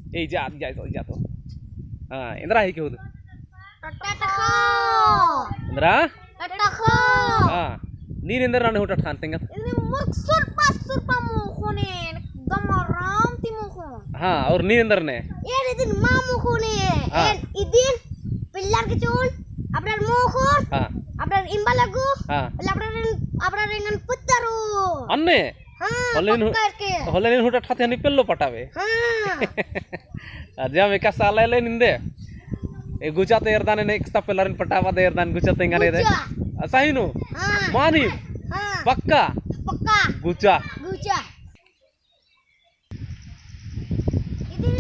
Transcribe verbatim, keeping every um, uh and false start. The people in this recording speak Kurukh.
ए, जा, जा, जा, जा तो। हाँ, एन्दरा हिके हूँ दे। टटखो। एन्दरा? टटखो। हाँ। नीन एन्दर नने हूँ टटखान तेंगा। इदिन मुर्ख सुरपा, सुरपा मोख़ोन एन, गमाराम ती मोख़ोन। हाँ, और नीन एन्दर ने? एन इदिन मा मोख़ोन एन। हाँ। एन इदिन पिल्लर के चोन, अबड़र मोख़ोन, हाँ। अबड़र इम्बा लगो, हाँ। बोले अबड़र, अबड़र एंगन पुत्तरो। अन्ने? हाँ, होले नीन हूँ, पक्का के। होले नीन हूँ टटखा ती हनी पेल्लो पटाबे। हाँ। अजा में का साला ले निंदे। ए गुचा ते एरदान ने एकस्ता पेल्लरिन पटाबआ दे एरदान गुचा ते एंगन एदे। गुचा। आ, सही नू? हाँ। मानी? हाँ। पक्का? पक्का। गुचा। गुचा। इदिन